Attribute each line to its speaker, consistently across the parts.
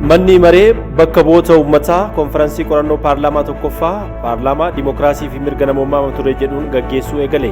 Speaker 1: Manni maree bakka bu'oota uummataa konferansii qorannoo paarlaamaa tokkoffaa paarlaamaa dimookiraasii fi mirga namummaa mata duree jedhuun gaggeessuu eegale.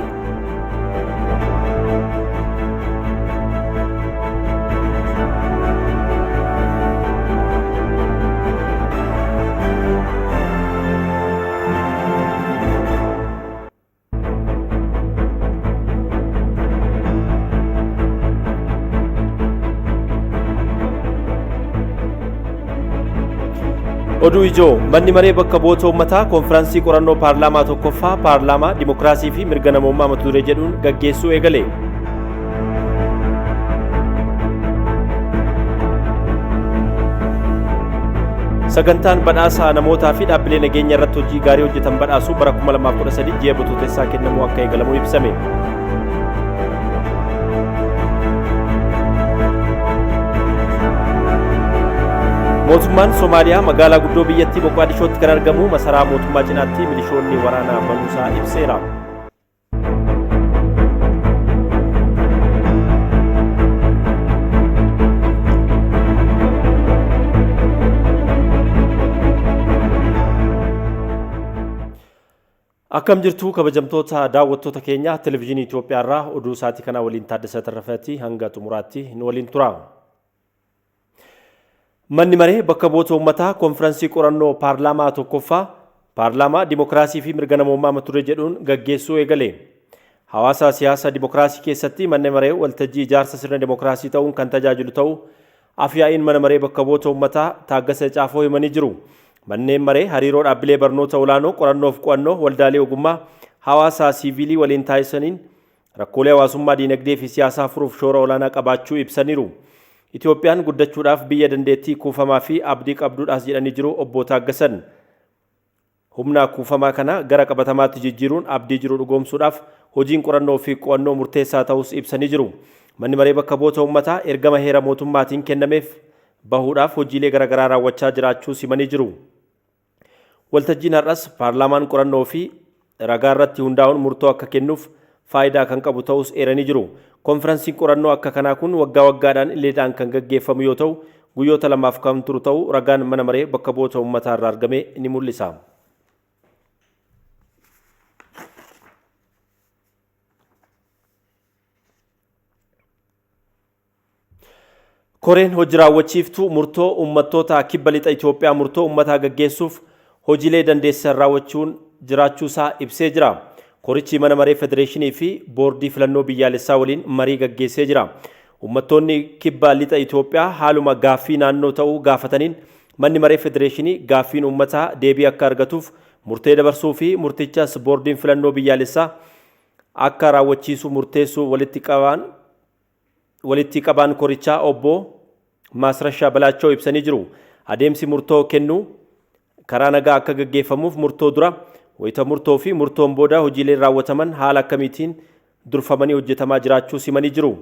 Speaker 1: Oduu ijoo manni maree bakka bu'oota uummataa konferansii qorannoo paarlaamaa tokkoffaa paarlaamaa dimookiraasii fi mirga namummaa mata duree jedhuun gaggeessuu eegale. Sagantaan badhaasa namootaa fi dhaabbilee nageenya irratti hojii gaarii hojjetan badhaasu bara 2013 ji'a bitootessaa kennamuu akka eegalamu ibsame. Mootummaan Somaaliyaa magaalaa guddoo biyyattii Moqaadishootti kan argamu masaraa mootummaa cinaatti milishoonni waraanaa banuusaa ibseera. Akkam jirtu kabajamtoota daawwattoota keenya televizyiinii Itoophiyaa irraa oduu isaatii kanaa waliin Taaddasaa Tarrafeeti hanga xumuraatti nu waliin tura. Manni maree bakka bu'oota uummataa konfiransii qorannoo paarlaamaa tokkoffaa paarlaamaa dimookiraasii fi mirga namummaa mata duree jedhuun gaggeessuu eegale. Hawaasa siyaasa dimookiraasii keessatti manni maree waltajjii ijaarsa sirna dimookiraasii ta'uun kan tajaajilu ta'uu afyaa'iin mana maree bakka bu'oota uummataa Taaggasa Caafoo himanii jiru. Manneen maree hariiroo dhaabbilee barnoota olaanoo qorannoof qo'annoo waldaalee ogummaa hawaasa siiviilii waliin taasisaniin rakkoolee hawaasummaa diinagdee fi siyaasaa furuuf shoora olaanaa qabaachuu ibsaniiru. Itoophiyaan guddachuudhaaf biyya dandeettii kuufamaa fi abdii qabduudhaas jedhanii jiru obbo Taaggasan. Humna kuufamaa kana gara qabatamaatti jijjiiruun abdii jiru dhugoomsuudhaaf hojiin qorannoo fi qo'annoo murteessaa ta'us ibsanii jiru. Manni maree bakka bu'oota uummataa ergama heera mootummaatiin kennameef bahuudhaaf hojiilee garaagaraa raawwachaa jiraachuu himanii jiru. Waltajjiin har'as paarlaamaan qorannoo fi ragaa irratti hundaa'uun murtoo akka kennuuf faayidaa kan qabu ta'us eeranii jiru. Konfiransiin qorannoo akka kanaa kun waggaa waggaadhaan illeedhaan kan gaggeeffamu yoo ta'u guyyoota lamaaf kan turu ta'uu ragaan mana maree bakka bu'oota uummataa irraa argame ni mul'isa. Koreen hojii raawwachiiftuu murtoo uummattoota kibba lixa Itoophiyaa murtoo uummataa gaggeessuuf hojiilee dandeessisan raawwachuun jiraachuusaa ibsee jira. Korichi mana maree federeeshinii fi boordii filannoo biyyaalessaa waliin marii gaggeessee jira. Uummattoonni kibba lixa Itoophiyaa haaluma gaaffii naannoo ta'uu gaafataniin manni maree federeeshinii gaaffiin uummataa deebii akka argatuuf murtee dabarsuu fi murtichas boordiin filannoo biyyaalessaa akka raawwachiisu murteessuu walitti qabaan korichaa obbo Maasrashaa Balaachoo ibsanii jiru. Adeemsi murtoo kennuu karaa nagaa akka gaggeeffamuuf murtoo dura wayita murtoo fi murtoon booda hojiileen raawwataman haala akkamiitiin durfamanii hojjetamaa jiraachuu simanii jiru.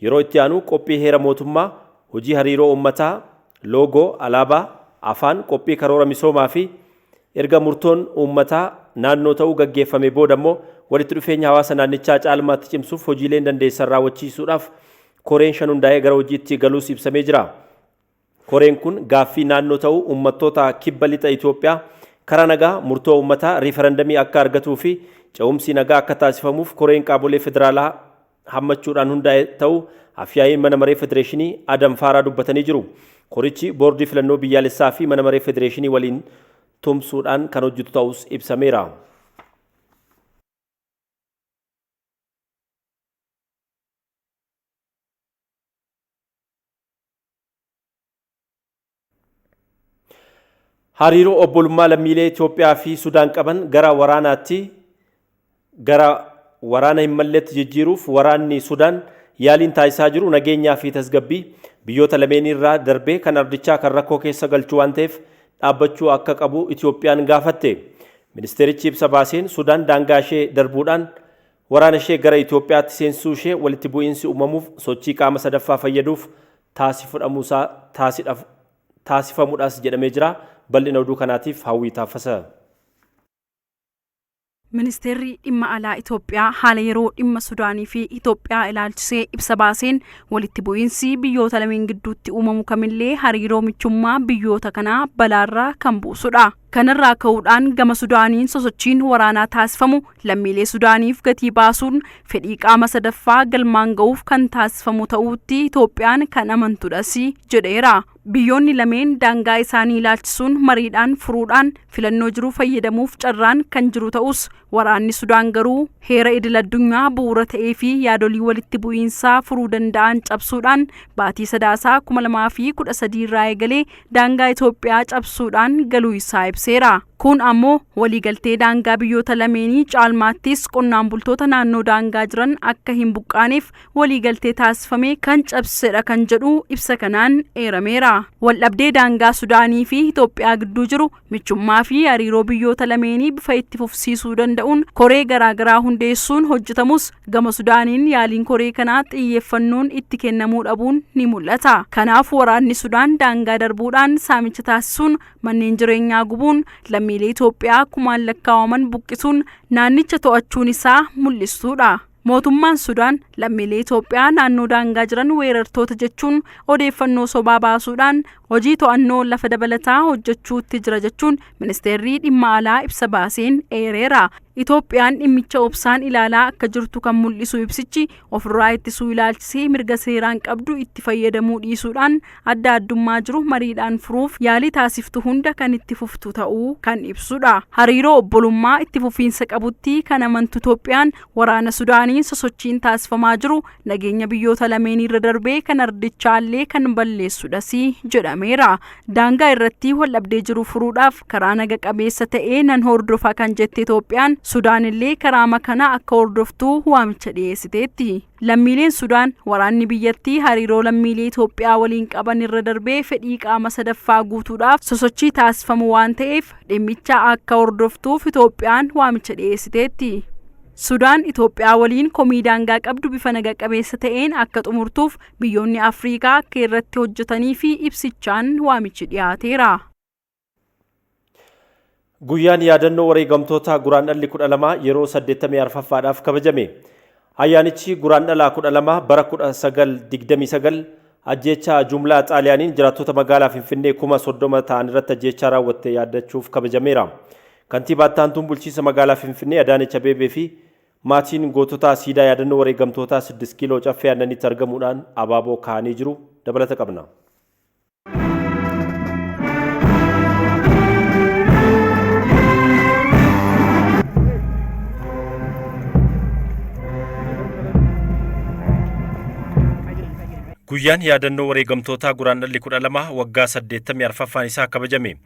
Speaker 1: Yeroo itti aanu qophii heera mootummaa, hojii hariiroo uummataa, loogoo, alaabaa, afaan, qophii karoora misoomaa fi erga murtoon uummataa naannoo ta'uu gaggeeffame booda immoo walitti dhufeenya hawaasa naannichaa caalmaatti cimsuuf hojiileen dandeessan raawwachiisuudhaaf koreen shan hundaa'ee gara hojiitti galuus ibsamee jira. Koreen kun gaaffii naannoo ta'uu uummattoota kibba lixa Itoophiyaa karaa nagaa murtoo uummataa riifarandamii akka argatuu fi ce'umsi nagaa akka taasifamuuf koreen qaamolee federaalaa hammachuudhaan hundaa'e ta'uu afyaa'iin mana maree federeeshinii Adam Faaraa dubbatanii jiru. Korichi boordii filannoo biyyaalessaa fi mana maree federeeshinii waliin tumsuudhaan kan hojjetu ta'us ibsameera. Hariiroo obbolummaa lammiilee Itoophiyaa fi Sudaan qaban gara waraanaatti gara waraana hin malletti jijjiiruuf waraanni Sudaan yaaliin taasisaa jiru nageenyaa fi tasgabbii biyyoota lameen irraa darbee kan ardichaa kan rakkoo keessa galchuu waan ta'eef dhaabbachuu akka qabu Itoophiyaan gaafatte. Ministeerichi ibsa baaseen Sudaan daangaa ishee darbuudhaan waraana ishee gara Itoophiyaatti seensisuu ishee walitti bu'iinsi uumamuuf sochii qaama sadaffaa fayyaduuf taasifamuudhaas jedhamee jira. Bal'ina oduu kanaatiif Hawwii Taaffasa.
Speaker 2: Ministeerri dhimma alaa Itoophiyaa haala yeroo dhimma Sudaanii fi Itoophiyaa ilaalchisee ibsa baaseen, walitti bu'iinsi biyyoota lameen gidduutti uumamu kamillee hariiroo michummaa biyyoota kanaa balaarraa kan buusudha. Kanarraa ka'uudhaan gama Sudaaniin sosochiin waraanaa taasifamu lammiilee Sudaaniif gatii baasuun fedhii qaama sadaffaa galmaan ga'uuf kan taasifamu ta'uutti Itoophiyaan kan amantudhas jedheera. Biyyoonni lameen daangaa isaanii ilaalchisuun mariidhaan furuudhaan filannoo jiru fayyadamuuf carraan kan jiru ta'us, waraanni Sudaan garuu heera idil addunyaa bu'uura ta'ee fi yaadolii walitti bu'iinsaa furuu danda'an cabsuudhaan baatii Sadaasaa 2013 irraa eegalee daangaa Itoophiyaa cabsuudhaan galuu isaa ibseera. Kun ammoo waliigaltee daangaa biyyoota lameenii, caalmaattis qonnaan bultoota naannoo daangaa jiran akka hin buqqaaneef waliigaltee taasifame kan cabsedha kan jedhu ibsa kanaan eerameera. Waldhabdee daangaa Sudaanii fi Itoophiyaa gidduu jiru michummaa fi hariiroo biyyoota lameenii bifa itti fufsiisuu danda'uun koree garaagaraa hundeessuun hojjetamus, gama Sudaaniin yaaliin koree kanaa xiyyeeffannoon itti kennamuu dhabuun ni mul'ata. Kanaaf waraanni Sudaan daangaa darbuudhaan saamicha taasisuun, manneen jireenyaa gubuun, lammiilee Itoophiyaa kumaan lakkaa'aman buqqisuun naannicha to'achuun isaa mul'istuudha. Mootummaan Sudaan lammiilee Itoophiyaa naannoo daangaa jiran weerartoota jechuun odeeffannoo sobaa baasuudhaan hojii to'annoo lafa dabalataa hojjechuutti jira jechuun ministeerri dhimma alaa ibsa baaseen eereera. Itoophiyaan dhimmicha obsaan ilaalaa akka jirtu kan mul'isu ibsichi, ofirraa ittisuu ilaalchisee mirga seeraan qabdu itti fayyadamuu dhiisuudhaan adda addummaa jiru mariidhaan furuuf yaalii taasiftu hunda kan itti fuftu ta'uu kan ibsudha. Hariiroo obbolummaa itti fufiinsa qabutti kan amantu Itoophiyaan waraana Sudaaniin sosochiin taasifamaa jiru nageenya biyyoota lameen irra darbee kan ardichaallee kan balleessudhas jedhameera. Daangaa irratti waldhabdee jiru furuudhaaf karaa naga qabeessa ta'ee nan hordofa kan jette Itoophiyaan, Sudaan illee karaa kana akka hordoftuu waamicha dhiyeessiteetti. Lammiileen Sudaan waraanni biyyattii hariiroo lammiilee Itoophiyaa waliin qaban irra darbee fedhii qaama sadaffaa guutuudhaaf sosochii taasifamu waan ta'eef dhimmicha akka hordoftuuf Itoophiyaan waamicha dhiyeessiteetti. Sudaan Itoophiyaa waliin komii daangaa qabdu bifa naga qabeessa ta'een akka xumurtuuf biyyoonni Afriikaa akka irratti hojjetanii fi ibsichaan waamichi dhiyaateera.
Speaker 1: Guyyaan yaadannoo wareegamtoota Guraandhalli 12 yeroo 84ffaadhaaf kabajame. Ayyaanichi Guraandhala 12 bara 1929 ajjeechaa jumlaa Xaaliyaaniin jiraattota magaalaa Finfinnee 30,000 ta'an irratti ajjeechaa raawwatte yaadachuuf kabajameera. Kantiibaa Ittaantuun bulchiinsa magaalaa Finfinnee Adaanech Abeebee fi maatiin goototaa siidaa yaadannoo wareegamtootaa 6 kiiloo Caffee Aannanitti argamuudhaan abaaboo kaa'anii jiru. Dabalata qabna. Guyyaan yaadannoo wareegamtootaa Guraandhalli 12 waggaa 84ffaan isaa kabajame.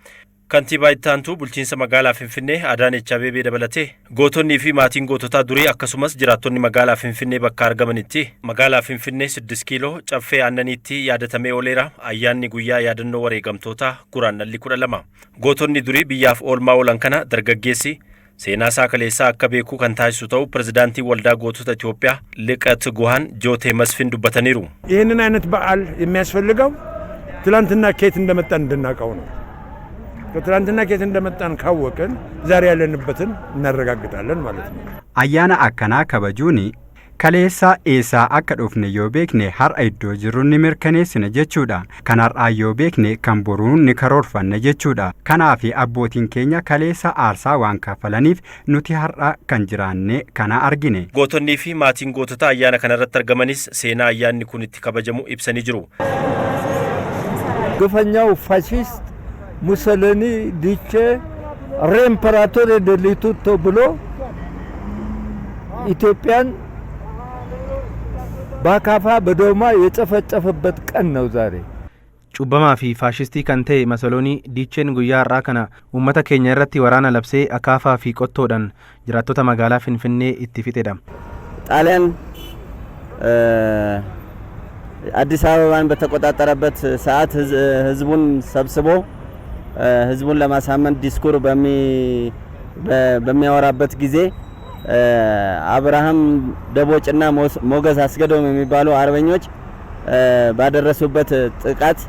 Speaker 1: Kantiibaa Ittaantuu bulchiinsa magaalaa Finfinnee Adaanech Abeebee dabalatee gootonnii fi maatiin goototaa durii, akkasumas jiraattonni magaalaa Finfinnee bakka argamanitti magaalaa Finfinnee 6 kiiloo Caffee Aannaniitti yaadatamee ooleera. Ayyaanni guyyaa yaadannoo wareegamtootaa Guraandhalli 12. Gootonni durii biyyaaf oolmaa oolan kana dargaggeessi seenaa isaa kaleessaa akka beekuu kan taasisu ta'u pirezidaantii Waldaa Gootota Itoophiyaa Liqat Guhaan Jootee Masfin dubbataniiru.
Speaker 3: ይህንን አይነት በዓል የሚያስፈልገው ትላንትና ከየት እንደመጣን እንድናውቀው ነው። ከትላንትና ከየት እንደመጣን ካወቅን ዛሬ ያለንበትን እናረጋግጣለን ማለት ነው።
Speaker 4: Ayyaana akkanaa kabajuun kaleessa eessaa akka dhufne yoo beekne har'a iddoo jirru ni mirkaneessina jechuudha. Kan har'aa yoo beekne kan boruu ni karoorfanna jechuudha. Kanaaf abbootiin keenya kaleessa aarsaa waan kaffalaniif nuti har'a kan jiraanne kana argine.
Speaker 1: Gootonnii fi maatiin gootota ayyaana kanarratti argamanis seenaa ayyaanni kun itti kabajamu ibsanii jiru.
Speaker 5: ግፈኛው ፋሺስት ሙሶሊኒ ዱቼ re imperatore di tutto ብሎ ኢትዮጵያን በአካፋ በዶማ የጨፈጨፈበት ቀን ነው ዛሬ።
Speaker 6: Cubbamaa fi faashistii kan ta'e Masoloonii Diicheen guyyaa har'aa kana uummata keenya irratti waraana labsee akaafaa fi qottoodhaan jiraattota magaalaa Finfinnee itti fixedha.
Speaker 7: ጣሊያን አዲስ አበባን በተቆጣጠረበት ሰዓት ህዝቡን ሰብስቦ ህዝቡን ለማሳመን ዲስኩር በሚያወራበት ጊዜ አብርሃም ደቦጭና ሞገስ አስገዶም የሚባሉ አርበኞች ባደረሱበት ጥቃት።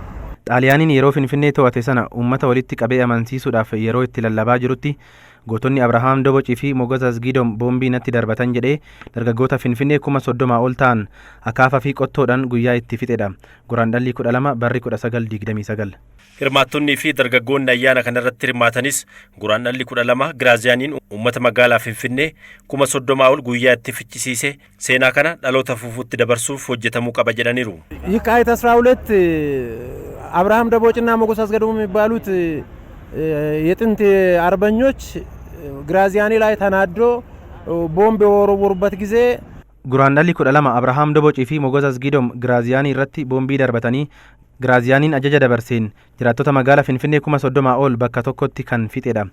Speaker 6: Xaaliyaaniin yeroo Finfinnee to'ate sana uummata walitti qabee amansiisuudhaaf yeroo itti lallabaa jirutti gootonni Abrahaam Dobocii fi Mogos Asgidoom boombii natti darbatan jedhee dargaggoota Finfinnee 30,000 ol ta'an akaafaa fi qottoodhaan guyyaa itti fixedha. Guraandhalli 12 barri 1929.
Speaker 1: Hirmaattonnii fi dargaggoonni ayyaana kanarratti hirmaatanis Guraandhalli 12 Giraaziyaaniin uummata magaalaa Finfinnee 30,000 ol guyyaa itti ficcisiise seenaa kana dhaloota fufuutti dabarsuuf hojjetamuu qaba jedhaniiru.
Speaker 8: የካቲት 12 አብርሃም ደቦጭና ሞገስ አስገዶም የሚባሉት የጥንት አርበኞች ግራዚያኒ ላይ ተናዶ ቦምብ የወረወሩበት ጊዜ
Speaker 6: Guraandhalli 12 Abrahaam Dobocii fi Mogos Asgidoom Giraaziyaanii irratti boombii darbatanii Giraaziyaaniin ajaja dabarseen jiraattota magaalaa Finfinnee 30,000 ol bakka tokkotti kan fixedha.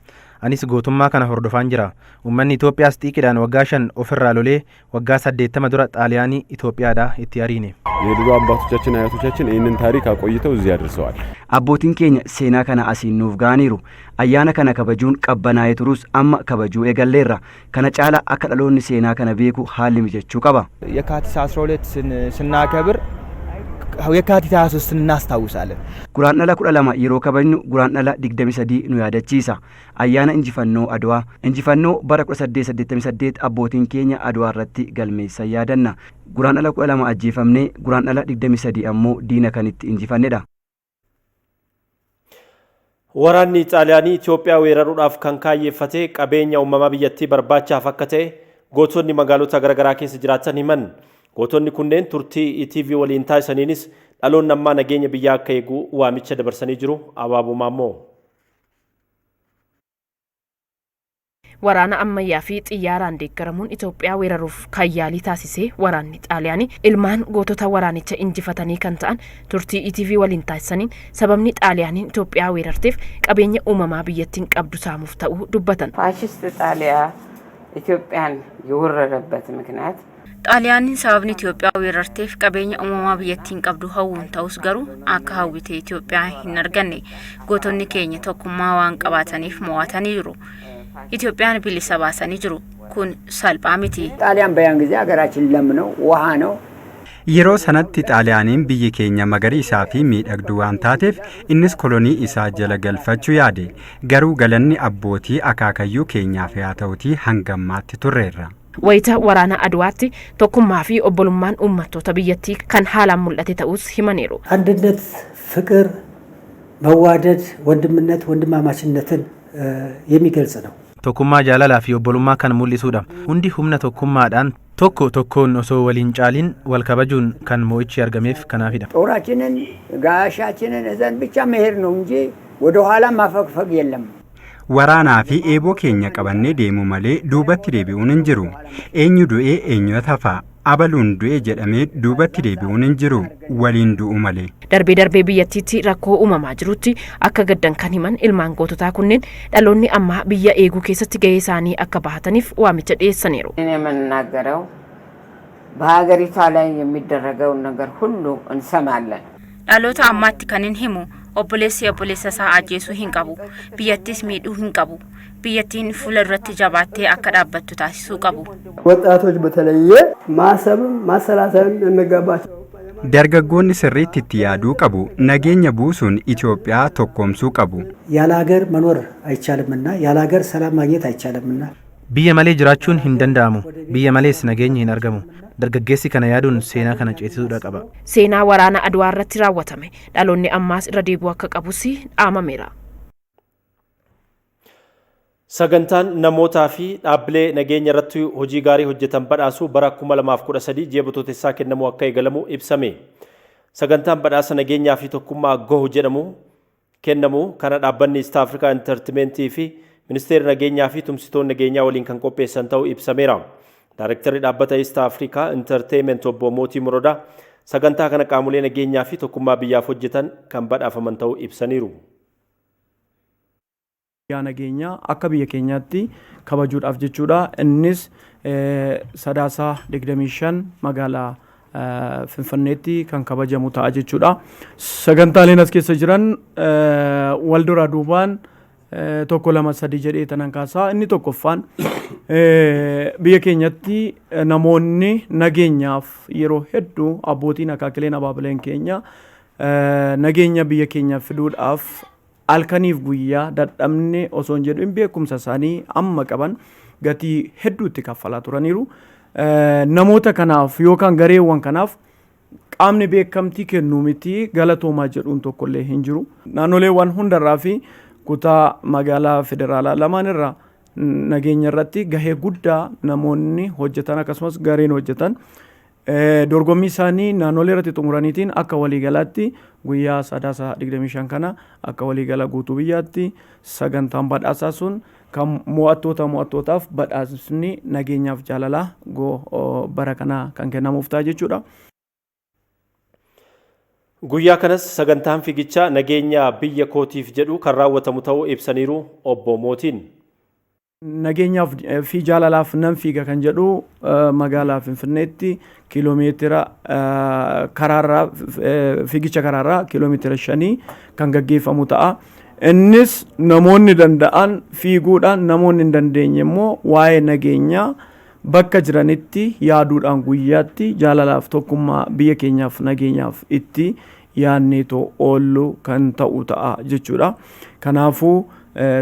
Speaker 6: Anis gootummaa kana hordofaan jira. Uummanni Itoophiyaas xiiqiidhaan waggaa 5 ofirraa lolee waggaa 80 dura Xaaliyaanii Itoophiyaadhaa itti ariine.
Speaker 9: የድሮ አባቶቻችን አያቶቻችን ይህንን ታሪክ አቆይተው እዚህ አድርሰዋል።
Speaker 10: Abbootiin keenya seenaa kana asiin nuuf ga'aniiru. Ayyaana kana kabajuun qabbanaa'ee turus amma kabajuu eegalleerra. Kana caala akka dhaloonni seenaa kana beeku haalli mijachuu qaba.
Speaker 11: የካቲት 12 ስናከብር የካቲት 23 እናስታውሳለን።
Speaker 10: Guraandhala 12 yeroo kabajnu Guraandhala 23 nu yaadachiisa. Ayyaana injifannoo Adwaa. Injifannoo bara 1888 abbootiin keenya Adwaa irratti galmeessan yaadanna. Guraandhala 12 ajjeefamnee Guraandhala 23 ammoo diina kan itti injifannedha.
Speaker 1: Waraanni Xaaliyaanii Itoophiyaa weeraruudhaaf kan kaayyeeffate qabeenya uumamaa biyyattii barbaachaaf akka ta'e gootonni magaalota garaagaraa keessa jiraatan himan. Gootonni kunneen turtii ETV waliin taasisaniinis dhaloonni ammaa nageenya biyyaa akka eegu waamicha dabarsanii jiru. Abaaboo Maammoo.
Speaker 12: Waraana ammayyaa fi xiyyaaraan deeggaramuun Itoophiyaa weeraruuf kan yaalii taasisee waraanni Xaaliyaanii ilmaan gootota waraanicha injifatanii kan ta'an turtii ETV waliin taasisaniin sababni Xaaliyaaniin Itoophiyaa weerarteef qabeenya uumamaa biyyattiin qabdu saamuuf ta'uu dubbatan.
Speaker 13: ፋሽስት ጣሊያ ኢትዮጵያን የወረረበት ምክንያት
Speaker 14: Xaaliyaaniin sababni Itoophiyaa weerarteef qabeenya uumamaa biyyattiin qabdu hawwuun ta'us garuu akka hawwite Itoophiyaa hin arganne. Gootonni keenya tokkummaa waan qabaataniif mo'atanii jiru. Itoophiyaan bilisa baasanii jiru. Kun salphaa miti.
Speaker 15: ጣሊያን በያን ጊዜ ሀገራችን ለም ነው፣ ውሃ ነው።
Speaker 4: Yeroo sanatti Xaaliyaaniin biyyi keenya magariisaa fi miidhagduu waan taateef innis kolonii isaa jala galfachuu yaade. Garuu galanni abbootii akaakayyuu keenyaaf haa ta'utii hangammaatti turreerra.
Speaker 12: Wayita waraana Adwaatti tokkummaa fi obbolummaan uummattoota biyyattii kan haalaan mul'ate ta'us himaniiru.
Speaker 16: አንድነት፣ ፍቅር፣ መዋደድ፣ ወንድምነት፣ ወንድማማችነትን የሚገልጽ ነው።
Speaker 6: Tokkummaa jaalalaa fi obbolummaa kan mul'isudha. Hundi humna tokkummaadhaan tokko tokkoon osoo waliin caaliin wal kabajuun kan mo'ichi argameef kanaafidha.
Speaker 15: ጦራችንን ጋሻችንን ይዘን ብቻ መሄድ ነው እንጂ ወደ ኋላ ማፈግፈግ የለም።
Speaker 4: Waraanaa fi eeboo keenya qabannee deemu malee duubatti deebi'uun hin jiru. Eenyu du'ee eenyu hafa? Abaluun du'e jedhamee duubatti deebi'uun hin jiru. Waliin du'u malee.
Speaker 12: Darbee darbee biyyattiitti rakkoo uumamaa jirutti akka gaddan kan himan ilmaan goototaa kunneen dhaloonni ammaa biyya eeguu keessatti gahee isaanii akka bahataniif waamicha dhiyeessaniiru.
Speaker 13: እኔ የምናገረው በሀገሪቷ ላይ የሚደረገውን ነገር ሁሉ እንሰማለን።
Speaker 14: Dhaloota ammaatti kan hin himu obboleessi obboleessa isaa ajjeesuu hin qabu. Biyyattis miidhuu hin qabu. Biyyattiin fuula duratti jabaattee akka dhaabbattu taasisuu qabu.
Speaker 5: ወጣቶች በተለየ ማሰብም ማሰላሰልም የሚገባቸው
Speaker 4: Dargaggoonni sirriitti itti yaaduu qabu. Nageenya buusuun Itoophiyaa tokkoomsuu qabu.
Speaker 16: ያለ ሀገር መኖር አይቻልምና ያለ ሀገር ሰላም ማግኘት አይቻልምና
Speaker 6: Biyya malee jiraachuun hin danda'amu. Biyya malees nageenyi hin argamu. Dargaggeessi kana yaaduun seenaa kana ceesisuudha qaba.
Speaker 12: Seenaa waraana Adwaa irratti raawwatame dhaloonni ammaas irra deebi'uu akka qabus dhaamameera.
Speaker 1: Sagantaan namootaa fi dhaabbilee nageenya irratti hojii gaarii hojjetan badhaasuu bara 2013 ji'a bitootessaa kennamuu akka eegalamu ibsame. Sagantaan badhaasa nageenyaa fi tokkummaa gohu jedhamu kennamu kana dhaabbanni East Africa Entertainment fi Ministeerri nageenyaa fi tumsitoonni nageenyaa waliin kan qopheessan ta'uu ibsameera. Daarektarri dhaabbata East Africa Entertainment obbo Mootii Morodaa sagantaa kana qaamolee nageenyaa fi tokkummaa biyyaaf hojjetan kan badhaafaman ta'uu ibsaniiru.
Speaker 17: Nageenyaa akka biyya keenyaatti kabajuudhaaf jechuudha. Innis Sadaasaa 25 magaalaa Finfinneetti kan kabajamu ta'a jechuudha. Sagantaaleen as keessa jiran wal duraa duubaan tokko, lama, sadii jedhee tanan kaasaa. Inni tokkoffaan biyya keenyatti namoonni nageenyaaf yeroo hedduu abbootiin akaakileen abaabileen keenya Nageenya biyya keenyaaf fiduudhaaf halkaniif guyyaa dadhabne osoo hin jedhin beekumsa isaanii amma qaban gatii hedduutti kaffalaa turaniiru. Namoota kanaaf yookaan gareewwan kanaaf qaamni beekamtii kennuu miti galatoomaa jedhuun tokkollee hin jiru. Naannoleewwan hundarraa fi kutaa magaalaa federaalaa lamaan irraa nageenya irratti gahee guddaa namoonni hojjetan akkasumas gareen hojjetan dorgommii isaanii naannolee irratti xumuraniitiin akka waliigalaatti guyyaa Sadaasa 25 kana akka waliigala guutuu biyyaatti sagantaan badhaasaa sun kan mo'attoota mo'attootaaf badhaasni nageenyaaf jaalalaa bara kana kan kennamuuf ta'a jechuudha.
Speaker 1: Guyyaa kanas sagantaan fiigichaa nageenya biyya kootiif jedhu kan raawwatamu ta'uu ibsaniiru obbo Mootiin.
Speaker 17: Nageenyaaf fi jaalalaaf nan fiiga kan jedhu magaalaa Finfinneetti kiiloomeetira karaarraa fiigicha karaarraa kiiloomeetira 5 kan gaggeeffamu ta'a. Innis namoonni danda'an fiiguudhaan, namoonni hin dandeenye immoo waa'ee nageenyaa bakka jiranitti yaaduudhaan guyyaatti jaalalaaf tokkummaa biyya keenyaaf nageenyaaf itti yaadneetoo oollu kan ta'u ta'a jechuudha. Kanaafuu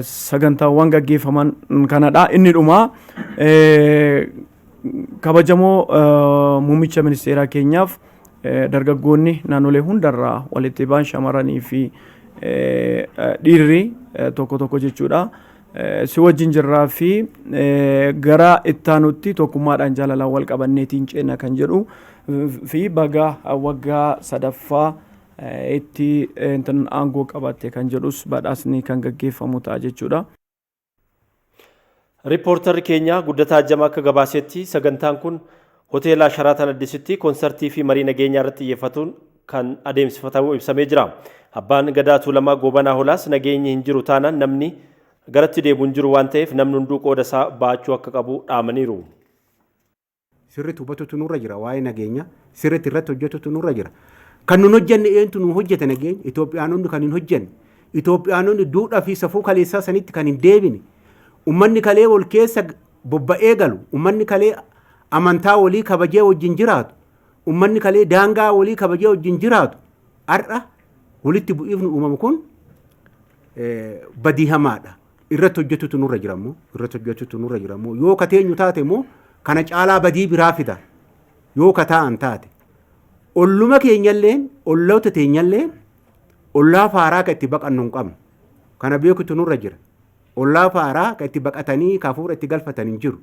Speaker 17: sagantaawwan gaggeeffaman kanadha. Inni dhumaa kabajamoo muummicha ministeeraa keenyaaf dargaggoonni naannolee hundarraa walitti ba'an shamarranii fi dhiirri tokko tokko jechuudha. Si wajjin jirraa fi gara ittaanutti tokkummaadhaan jaalalaan wal qabanneetiin ceena kan jedhu fi baga waggaa sadaffaa itti aangoo qabatte kan jedhus badhaasni kan gaggeeffamu ta'a jechuudha.
Speaker 1: Riippoortarri keenya Guddataa Ajjamaa akka gabaasetti sagantaan kun hoteela Sharaatan Addisitti koonsartii fi marii nageenyaa irratti xiyyeeffatuun kan adeemsifatamu ibsamee jira. Abbaan Gadaa Tuulamaa Goobanaa Holaas nageenyi hin jiru taanaan namni garatti deebi'u hin jiru waan ta'eef namni hunduu qooda isaa baachuu akka qabu dhaamaniiru.
Speaker 18: Sirriitti hubatutu nurra jira waa'ee nageenya, sirriitti irratti hojjetutu nurra jira. Kan nun hojjenne eentu nu hojjeta nageenya? Itoophiyaanonni kan hin hojjenne. Itoophiyaanonni duudhaa fi safuu kaleessaa sanitti kan hin deebine. Ummanni kalee wal keessa bobba'ee galu, ummanni kalee amantaa walii kabajee wajjin jiraatu, ummanni kalee daangaa walii kabajee wajjin jiraatu, har'a walitti bu'iifni uumamu kun badii hamaadha. Irratti hojjetutu nurra jira immoo, irratti hojjetutu nurra jira immoo, yoo ka teenyu taate immoo kana caalaa badii biraa fida yoo ka taa'an taate. Olluma keenyalleen, olloota teenyalleen ollaa faaraa ka itti baqannu hin qabnu. Kana beekutu nurra jira. Ollaa faaraa ka itti baqatanii ka hafuura itti galfatan hin jiru.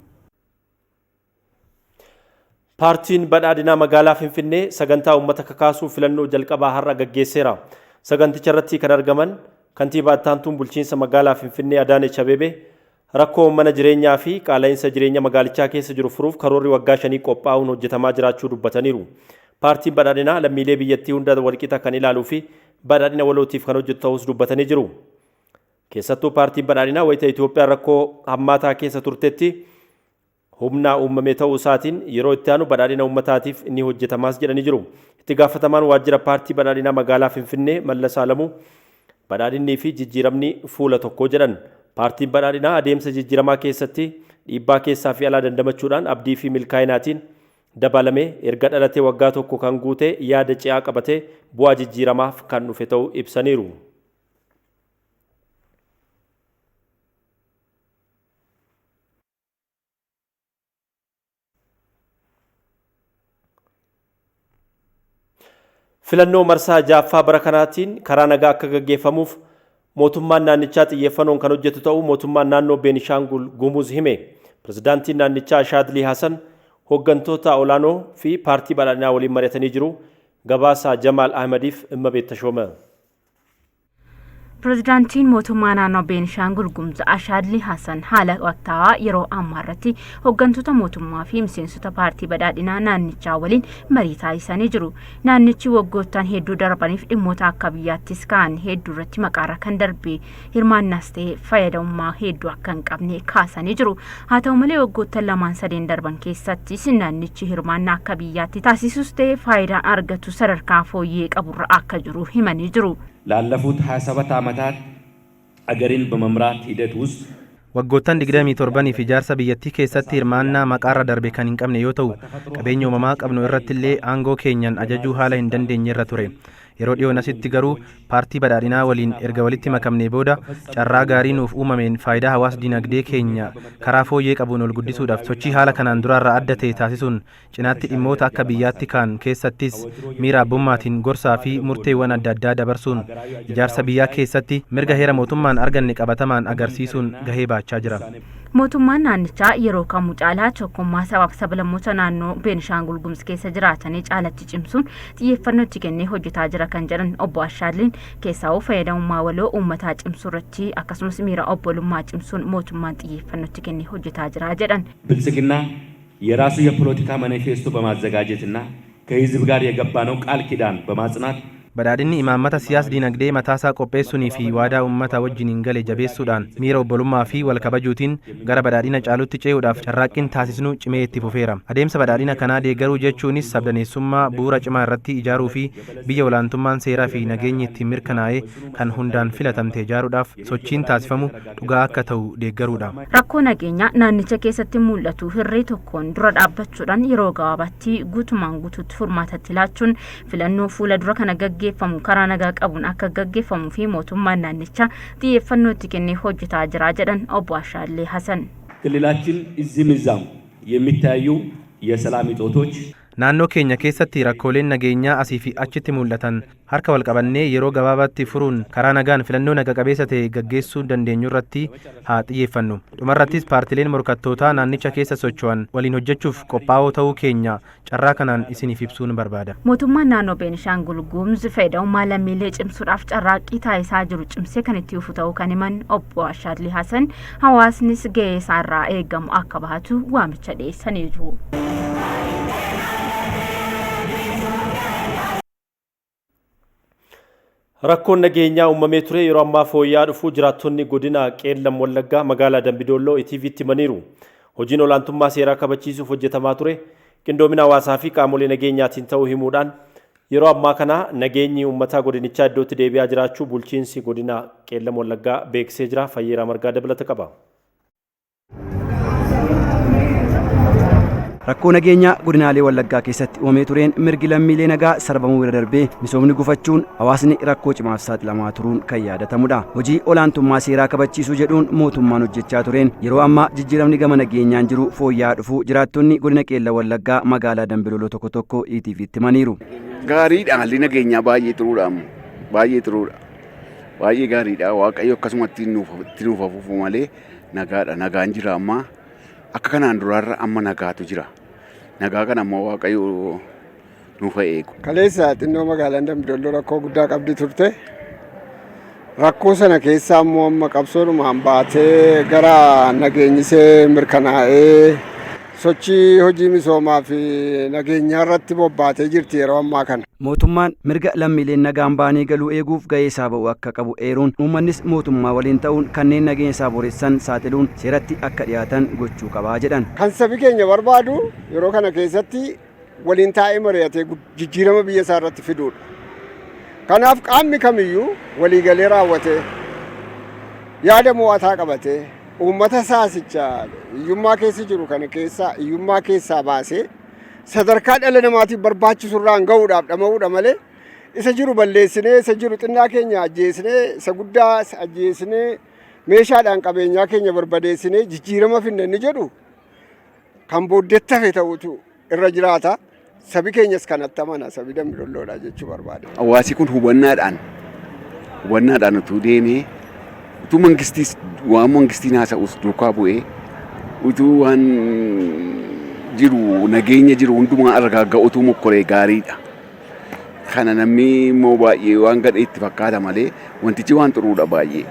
Speaker 1: Paartiin Badhaadhinaa Magaalaa Finfinnee sagantaa uummata kakaasuu filannoo jalqabaa har'a gaggeesseera. Saganticha irratti kan argaman Kantiibaa Ittaantuun Bulchiinsa Magaalaa Finfinnee Adaanech Abeebee rakkoo mana jireenyaa fi qaala'insa jireenya magaalichaa keessa jiru furuuf karoorri waggaa shanii qophaa'uun hojjetamaa jiraachuu dubbataniiru. Paartiin Badhaadhinaa lammiilee biyyattii hunda walqixa kan ilaaluu fi badhaadhina walootiif kan hojjetu ta'uus dubbatanii jiru. Keessattuu Paartiin Badhaadhinaa wayita Itoophiyaan rakkoo hammaataa keessa turtetti humna uummame ta'uu isaatiin yeroo itti aanu badhaadhina uummataatiif ni hojjetamaas jedhanii jiru. Itti gaafatamaan waajjira Paartii Badhaadhinaa Magaalaa Finfinnee Mallas Alamuu badhaadhinnii fi jijjiiramni fuula tokko jedhan. Paartiin Badhaadhinaa adeemsa jijjiiramaa keessatti dhiibbaa keessaa fi alaa dandamachuudhaan abdii fi milkaa'inaatiin dabalamee erga dhalatee waggaa tokko kan guute yaada ce'aa qabatee bu'aa jijjiiramaaf kan dhufe ta'uu ibsaniiru. Filannoo marsaa 6ffaa bara kanaatiin karaa nagaa akka gaggeeffamuuf mootummaan naannichaa xiyyeeffanoon kan hojjetu ta'uu mootummaan naannoo Beenishaangul Gumuz hime. Pirezidaantiin naannichaa Ashaadlii Hasan hooggantoota olaanoo fi paartii badhaadhinaa waliin mari'atanii jiru. Gabaasa Jamaal Ahmadiif Immabeet Tashoome.
Speaker 14: Pirezidaantiin mootummaa naannoo Beenishaangul Gumuz Ashaadlii Hasan haala waqtaawaa yeroo ammaa irratti hooggantoota mootummaa fi miseensota paartii badhaadhinaa naannichaa waliin marii taasisanii jiru. Naannichi waggoottan hedduu darbaniif dhimmoota akka biyyaattis ka'an hedduu irratti maqaarra kan darbe hirmaannaas ta'e fayyadamummaa hedduu akka hin qabne kaasanii jiru. Haa ta'u malee waggoottan lamaan sadeen darban keessattis naannichi hirmaannaa akka biyyaatti taasisus ta'e faayidaa argatu sadarkaa fooyyee qaburra akka jiru himanii jiru.
Speaker 19: ላለፉት 27 ዓመታት አገርን በመምራት ሂደት ውስጥ
Speaker 6: Waggoottan 27f ijaarsa biyyattii keessatti hirmaannaa maqaarra darbe kan hin qabne yoo ta'u, qabeenya uumamaa qabnu irrattillee aangoo keenyan ajajuu haala hin dandeenyerra ture. Yeroo dhiyoon asitti garuu paartii badhaadhinaa waliin erga walitti makamnee booda carraa gaarii nuuf uumameen faayidaa hawaas dinagdee keenya karaa fooyyee qabuun ol guddisuudhaaf sochii haala kanaan duraarraa adda ta'e taasisuun cinaatti dhimmoota akka biyyaatti kaan keessattis miira abbummaatiin gorsaa fi murteewwan adda addaa dabarsuun ijaarsa biyyaa keessatti mirga heera mootummaan arganne qabatamaan agarsiisuun gahee baachaa jira.
Speaker 14: Mootummaan naannichaa yeroo kamuu caalaa tokkummaa sabaaf sablammoota naannoo Beenishaangul Gumuz keessa jiraatanii caalatti cimsuun xiyyeeffannoo itti kennee hojjetaa jira kan jedhan obbo Ashaadliin keessaa'uu fayyadamummaa waloo uummataa cimsuu irratti akkasumas miira obbolummaa cimsuun mootummaan xiyyeeffannoo itti kennee hojjetaa jira jedhan.
Speaker 19: ብልጽግና የራሱ የፖለቲካ ማኒፌስቶ በማዘጋጀትና ከህዝብ ጋር የገባነው ቃል ኪዳን በማጽናት
Speaker 6: Badhaadhinni imaammata siyaas dinagdee mataasaa qopheessuunii fi waadaa uummata wajjiniin gale jabeessuudhaan miira obbolummaa fi wal kabajuutiin gara badhaadhina caalutti ce'uudhaaf carraaqqiin taasisnu cimee itti fufeera. Adeemsa badhaadhina kanaa deeggaruu jechuunis sabdaneessummaa bu'uura cimaa irratti ijaaruu fi biyya olaantummaan seeraa fi nageenyi ittiin mirkanaa'e kan hundaan filatamte ijaaruudhaaf sochiin taasifamu dhugaa akka ta'u deeggaruudha.
Speaker 14: Rakkoo nageenyaa naannicha keessatti mul'atu hirree tokkoon dura dhaabbachuudhaan yeroo gabaabaatti guutumaan guutuutti furmaatatti laachuun filannoo fuula dura kana gaggeeffamu karaa nagaa qabuun akka gaggeeffamuu fi mootummaan naannichaa xiyyeeffannoo itti kennee hojjetaa jira jedhan obbo Ashaallee Hasan.
Speaker 19: ክልላችን እዚህም እዛም የሚታዩ የሰላም እጦቶች
Speaker 6: Naannoo keenya keessatti rakkooleen nageenyaa asii fi achitti mul'atan harka wal qabannee yeroo gabaabaatti furuun karaa nagaan filannoo naga qabeessa ta'e gaggeessuu dandeenyu irratti haa xiyyeeffannu. Dhumarrattis paartileen morkattootaa naannicha keessa socho'an waliin hojjechuuf qophaa'oo ta'uu keenya carraa kanaan isiniif ibsuun barbaada.
Speaker 14: Mootummaan naannoo Beenishaangul Gumuz fayyadamummaa lammiilee cimsuudhaaf carraaqqii taasisaa jiru cimsee kan itti fufu ta'uu kan himan obbo Ashaadli Hasan hawaasnis gahee isaarraa eegamu akka bahatu waamicha dhiyeessanii jiru.
Speaker 1: Rakkoon nageenyaa uumamee ture yeroo ammaa fooyya'aa dhufuu jiraattonni godina Qeellam Wallaggaa magaalaa Dambidolloo ETV'tti himaniiru. Hojiin olaantummaa seeraa kabachiisuuf hojjetamaa ture qindoomina hawaasaa fi qaamolee nageenyaatiin ta'uu himuudhaan yeroo ammaa kana nageenyi uummataa godinichaa iddootti deebi'aa jiraachuu bulchiinsi godina Qeellam Wallaggaa beeksisee jira. Fayyeeraa Margaa dabalata qaba.
Speaker 10: Rakkoo nageenyaa godinaalee Wallaggaa keessatti uumamee tureen mirgi lammiilee nagaa sarbamuu bira darbee misoomni gufachuun hawaasni rakkoo cimaaf saaxilamaa turuun kan yaadatamudha. Hojii olaantummaa seeraa kabachiisuu jedhuun mootummaan hojjechaa tureen yeroo ammaa jijjiiramni gama nageenyaan jiru fooyya'aa dhufuu jiraattonni godina Qeellam Wallaggaa magaalaa Dambidolloo tokko tokko ETV'tti himaniiru.
Speaker 20: Gaariidha, haalli nageenyaa baay'ee xuruudha, baay'ee xuruudha. Baay'ee gaariidha. Waaqayyo akkasumatti itti nuuf hafuufu malee nagaadha. Nagaan jira amma. Akka kanaan duraarra amma nagaatu jira. Nagaa kana ammoo Waaqayyo nuuf haa eegu.
Speaker 21: Kaleessa xinnoo magaalaan Dambidolloo rakkoo guddaa qabdi turte. Rakkoo sana keessaa immoo amma qabsoodhumaan baatee gara nageenyisee mirkanaa'ee sochii hojii misoomaa fi nageenyaa irratti bobbaatee jirti yeroo ammaa kana.
Speaker 10: Mootummaan mirga lammiileen nagaan ba'anii galuu eeguuf gahee isaa ba'uu akka qabu eeruun uummannis mootummaa waliin ta'uun kanneen nageenya isaa boreessan saaxiluun seeratti akka dhiyaatan gochuu qabaa jedhan.
Speaker 21: Kan sabi keenya barbaadu yeroo kana keessatti waliin taa'ee mari'atee jijjiirama biyya isaa irratti fiduudha. Kanaaf qaamni kamiyyuu waliigalee raawwatee yaada mo'ataa qabatee uummata saasicha hiyyummaa keessa jiru kana keessaa hiyyummaa keessaa baasee sadarkaa dhala namaatiif barbaachisu irraan gahuudhaaf dhama'uudha malee isa jiru balleessinee isa jiru xinnaa keenya ajjeesnee isa guddaa ajjeesnee meeshaadhaan qabeenyaa keenya barbadeessinee jijjiirama finne inni jedhu kan booddeetti hafe ta'utu irra jiraata. Sabi keenyas kanatti amana, sabi Dambidolloodha jechuu barbaada.
Speaker 20: Hawaasi kun hubannaadhaan utuu deemee utuu mangistiis waan mangistiin haasa'us duukaa bu'ee utuu waan jiru nageenya jiru hundumaa argaaga'utu mokkoree gaariidha. Kana namni immoo baay'ee waan gadhee itti fakkaata malee wantichi waan xuruudha baay'ee.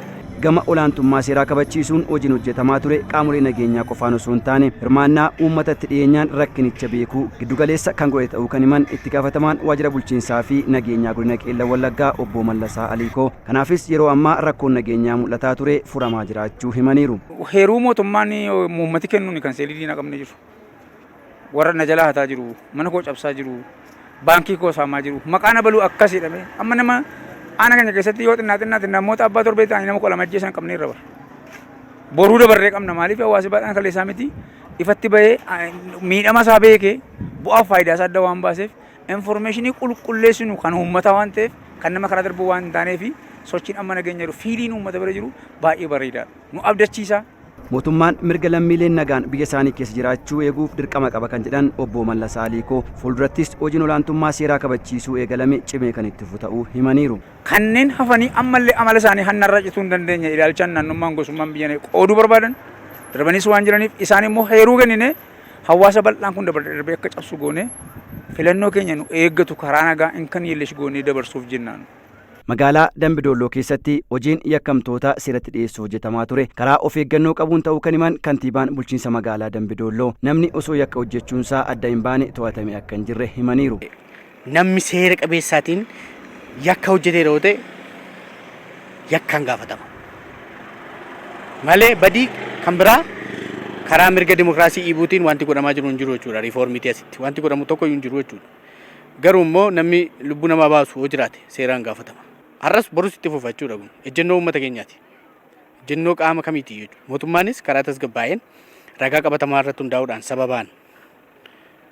Speaker 10: Gama olaantummaa seeraa kabachiisuun hojiin hojjetamaa ture qaamolee nageenyaa qofaan osoo hin taane hirmaannaa uummatatti dhiyeenyaan rakkinicha beekuu giddugaleessa kan godhe ta'uu kan himan itti gaafatamaan waajjira bulchiinsaa fi nageenyaa godina Qeellam Wallaggaa obbo Mallasaa Aliikoo. Kanaafis yeroo ammaa rakkoon nageenyaa mul'ataa ture furamaa jiraachuu himaniiru.
Speaker 22: Heeruu mootummaan uummati kennuun kan seelii diinaa qabne jiru. Warra na jalaa hataa jiru, mana koo cabsaa jiru, baankii koo saamaa jiru, maqaan abaluu akkas jedhame amma nama Ana keenya keessatti yoo xinnaa xinnaatti namoota abbaa torbee ta'anii nama 12 ajjeesan qabne irra bara. Boruu dabarree qabna maaliif hawaasi baay'een kaleessaa miti ifatti bahee miidhama isaa beekee bu'aa faayidaa isaa adda waan baaseef informeeshinii qulqulleessinu kan uummataa waan ta'eef Kan nama karaa darbuu waan hin taaneef sochiin amma nageenya jiru, fiiliin uummata bira jiru baay'ee bareedaadha. Nu abdachiisa.
Speaker 10: Mootummaan mirga lammiileen nagaan biyya isaanii keessa jiraachuu eeguuf dirqama qaba kan jedhan Obbo Mallasaa Aliikoo, fuuldurattis hojiin olaantummaa seeraa kabachiisuu eegalame cimee kan itti fufu ta'uu himaniiru.
Speaker 22: Kanneen hafanii ammallee amala isaanii hannarraa cituu hin dandeenye, ilaalchaan naannummaan gosummaan biyya qooduu barbaadan darbaniis waan jiraniif, isaan immoo heeruu kennine hawaasa bal'aan kun darbee akka cabsu goone, filannoo keenya nu eeggatu karaa nagaa in kan yeellesh goonee dabarsuuf jennaan.
Speaker 10: Magaalaa Dambidolloo keessatti hojiin yakkamtoota seeratti dhiyeessuu hojjetamaa ture karaa of eeggannoo qabuun ta'uu kan himan kantiibaan bulchiinsa magaalaa Dambidolloo, namni osoo yakka hojjechuunsaa adda hin baane to'atame akka hin jirre himaniiru.
Speaker 2: Namni seera qabeessaatiin yakka hojjeteera yoo ta'e yakkaan gaafatama. Malee badii kan biraa karaa mirga dimokiraasii dhiibuutiin wanti godhamaa jiru hin jiru jechuudha. Riifoormiitii asitti wanti godhamu tokko hin jiru jechuudha. Garuu immoo namni lubbuu namaa baasu yoo jiraate seeraan gaafatama. Har'as borus itti fufa jechuudha kun. Ejjennoo uummata keenyaati. Ejjennoo qaama kamiiti jechuudha. Mootummaanis karaa tasgabbaa'een, ragaa qabatamaa irratti hundaa'uudhaan, sababaan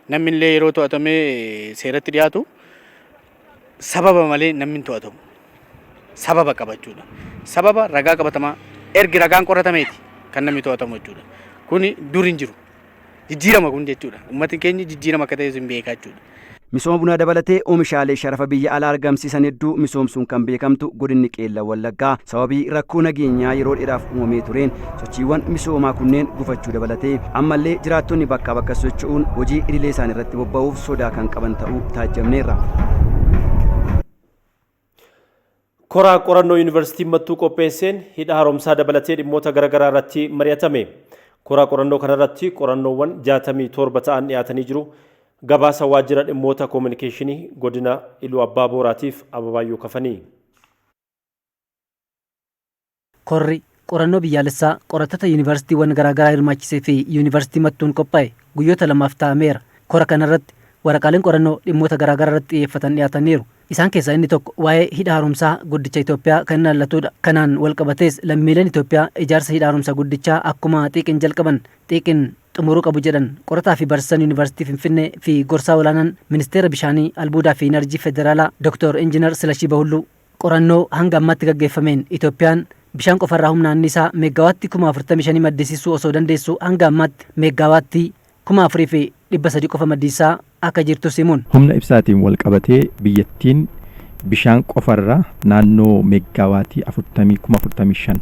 Speaker 2: namni illee yeroo to'atamee seeratti dhiyaatu sababa malee namni hin to'atamu. Sababa qaba jechuudha. Sababa ragaa qabatamaa ergi ragaan qoratameeti kan namni to'atamu jechuudha. Kuni dur hin jiru. Jijjiirama kun jechuudha. Uummatni keenya jijjiirama akka ta'es hin beekaa jechuudha.
Speaker 10: Misooma bunaa dabalatee oomishaalee sharafa biyya alaa argamsiisan hedduu misoomsuun kan beekamtu godinni Qeellam Wallaggaa, sababii rakkoo nageenyaa yeroo dheeraaf uumamee tureen sochiiwwan misoomaa kunneen gufachuu dabalatee ammallee jiraattonni bakkaa bakka socho'uun hojii idilee isaanii irratti bobba'uuf sodaa kan qaban ta'uu taajjabneerra.
Speaker 1: Koraa qorannoo Yuunivarsiitiin Mattuu qopheesseen hidha haaromsaa dabalatee dhimmoota garaagaraa irratti mari'atame. Koraa qorannoo kanarratti qorannoowwan 67 ta'an dhiyaatanii jiru. Gabaasa waajjira dhimmoota koominikeeshinii godina Iluu Abbaa Booraatiif Ababaayyoo Kafanii.
Speaker 3: Korri qorannoo biyyaalessaa qorattoota yuunivarsiitiiwwan garaagaraa hirmaachisee fi Yuunivarsiitii Mattuun qophaa'e guyyoota lamaaf taa'ameera. Kora kanarratti waraqaaleen qorannoo dhimmoota garaagaraa irratti xiyyeeffatan dhiyaataniiru. Isaan keessaa inni tokko waa'ee hidha haaromsaa guddicha Itoophiyaa kan ilaallatudha. Kanaan walqabatees lammiileen Itoophiyaa ijaarsa hidha haaromsaa guddichaa akkuma xiiqin jalqaban xiiqin xumuruu qabu jedhan qorataa fi barsiisan Yuunivarsiitii Finfinnee fi gorsaa olaanaan Ministeera Bishaanii, Albuudaa fi Inarjii Federaalaa Dr. Injinar Silashii Bahulluu. Qorannoo hanga ammaatti gaggeeffameen Itoophiyaan bishaan qofarraa humna anniisaa meeggawaattii 45,000 maddisiisuu osoo dandeessu hanga ammaatti meeggaawaattii 4,300 qofa maddisiisaa akka jirtus himuun.
Speaker 23: Humna ibsaatiin wal qabatee biyyattiin bishaan qofarraa naannoo meeggaawaatii 45,000